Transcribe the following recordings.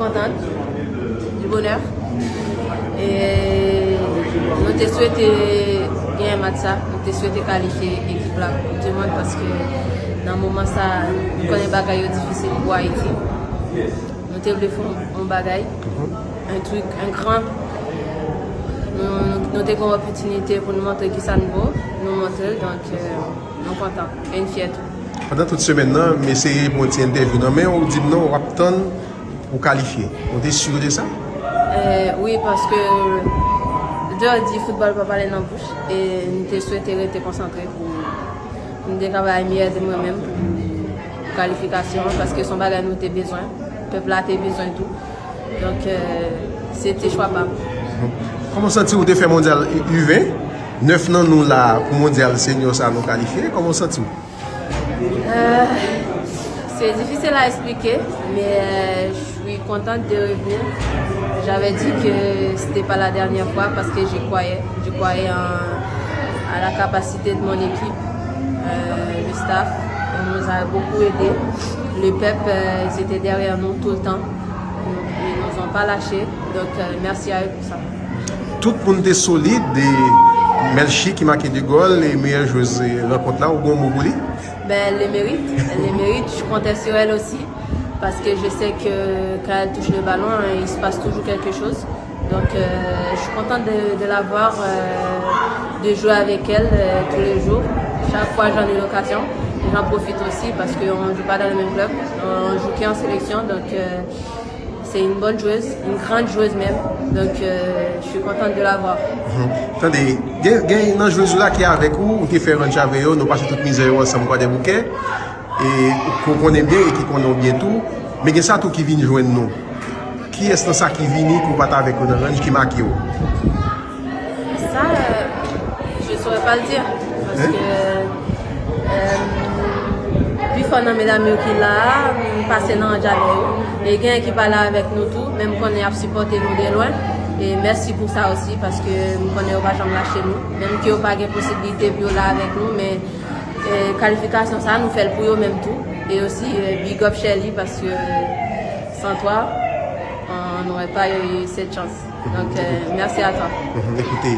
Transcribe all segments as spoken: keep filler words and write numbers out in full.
Kontan, du bonheur. E nou te swete genyen match sa, nou te swete kalifye ekip la pou Koup di Mond paske nan moman sa, nou konnen bagay yo difisil pou Ayiti. Nou te vle fè yon bagay, un truc, un grand. Nou, nou, nou te gen yon opòtinite pou nou montre kisa nou vo, nou montre l, donk euh, nou kontan, e n fyè tou. Pandan tout semèn nan, m eseye pran yon ti entèvyou nan men w, ou di m non, w ap tann pou w kalifye. Ou te si de sa? Euh, wi, paske de di foutbòl pa pale nan bouch, e m te swete rete konsantre pou, pou m te ka bay meyè de mwen menm pou, pou kalifikasyon an, paske se yon bagay nou te bezwen, pèp la te bezwen tou. Donk, euh, se te chwa pa m. Kòman w santi w te fè mondyal U ven? Nèf nan nou la pou mondyal senior sa nou kalifye. Kòman w santi w? Euh, c'est difficile à expliquer, mais euh, je suis contente de revenir. J'avais dit que c'était pas la dernière fois parce que j'y croyais. Je croyais en, à la capacité de mon équipe, euh, le staff. On nous a beaucoup aidés. Le peuple, euh, ils étaient derrière nous tout le temps. Ils nous ont pas lâchés. Donc, euh, merci à eux pour ça. Tout moun te solid, e Melchie ki make de gòl, e meyè jwez rankont la, ou gen yon mo pou li? Ben, elle le mérite. Elle le mérite. Je comptais sur elle aussi. Parce que je sais que quand elle touche le ballon, il se passe toujours quelque chose. Donc, euh, je suis contente de, de la voir, euh, de jouer avec elle euh, tous les jours. Chaque fois, j'en ai l'occasion, j'en profite aussi parce qu'on ne joue pas dans le même club. On joue qu'en sélection, donc euh, c'est une bonne joueuse, une grande joueuse même. Donc, euh, je suis contente de la voir. Tande, gen, gen nan jwez la ki avèk ou, ou te fè ranch avè yo, nou pase tout mizè yo ansanm Kwadèboukè, e ou konnen byen e ki konnen w byen tou, men gen sa tou ki vin jwenn nou. Kiyès nan sa ki vini ki w pa t avèk yo nan ranch ki make w? Sa, euh, je saurais pas le dire. Paske euh, pifò nan medam yo ki la a, m pase nan ranch avè yo. E gen ki pa la avèk nou tou, men m konnen y ap sipòte nou de lwen. E mèsi pou sa osi, paske m konnen yo pa janm lache nou. Menm ke yo pa gen posiblite pou yo la avèk nou, men e, kalifikasyon sa, nou fè l pou yo menm tou. E osi, e, big up Shelly, paske san twa, on n'aurait pas eu cette chance. Donc, euh, merci à toi. Mhm, écoutez,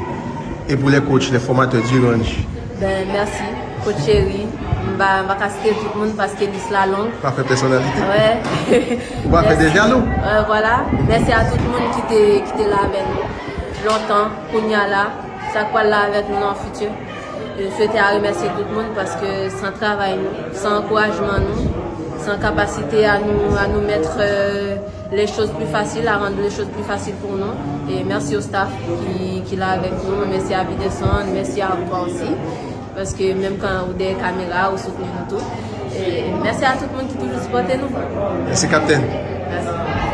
et pour les coachs, les formateurs du ranch? Ben, merci. Coach Chéri, m pa, m pa ka site tout moun paske lis la long. Pa fè pèsonalite. Ouais. Ou pa fè de jalou. Euh, voilà. Mèsi a tout moun ki te, ki te la avè nou lontan, kounya la, sa k pral la avèk nou nan fiti. Je souhaite à remercier tout le monde parce que sans travail, nous, sans encouragement, nous, sans capacité à nous, à nous mettre euh, les choses plus faciles, à rendre les choses plus faciles pour nous. Et merci au staff qui, qui est là avec nous. Merci à Bideson, merci à toi aussi. Paske menm kan ou dèyè kamera, ou soutni nou tou. E mèsi a tout moun ki toujou sipòte nou. Mèsi, Kaptèn. Mèsi.